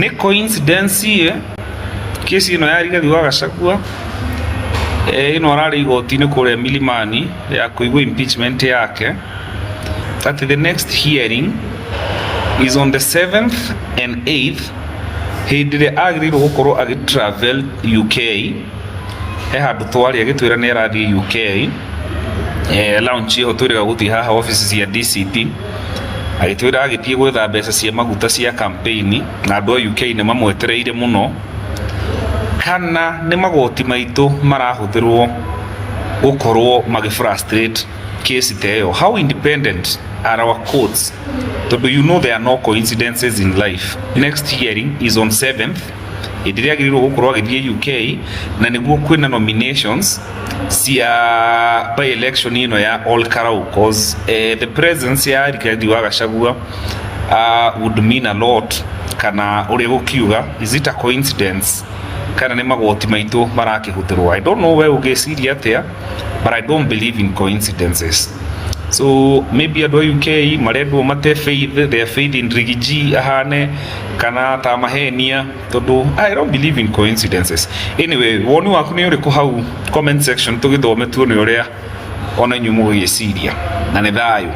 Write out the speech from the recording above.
Nĩ coincidence ĩ kesi ĩno ya Rigathi wa Gachagua ĩno ararĩ igoti-inĩ kũrĩa Milimani ya kũigua impeachment yake, that the next hearing is on the 7th and 8th, hĩndĩ ĩrĩa agĩrĩirwo gũkorwo agĩ travel UK. He handũ twarĩ agĩtwĩra nĩ arathiĩ UK, launch ĩyo twĩrĩga gũthiĩ haha office cia DCP, agĩtwĩra agĩthiĩ gwetha mbeca cia maguta cia campaign, na andũ a UK nĩ mamwetereire mũno. Kana nĩ magoti maitũ marahũthĩrwo gũkorwo magĩ frustrate case ta ĩyo? How independent are our courts? Tondũ you know there are no coincidences in life. Next hearing is on 7th, hĩndĩ ĩrĩa agĩrĩirwo gũkorwo agĩthiĩ UK, na nĩguo kwĩna nominations cia by election ĩno ya Ol Kalou, cause the presence ya Rigathi wa Gachagua would mean a lot. Kana ũrĩa gũkiuga, is it a coincidence kana nĩ magoti maitũ marakĩhũthĩrwo? I don't know we ũngĩciria atĩa, but I don't believe in coincidences. So maybe andũ a UK marendwo mate faith, their faith in Riggy G ahane kana ta mahenia, tondũ I don't believe in coincidences. Anyway, woni waku nĩ ũrĩkũ? Hau comment section tũgĩthome tuone ũrĩa ona inyuĩ mũgĩciria, na nĩ thayũ.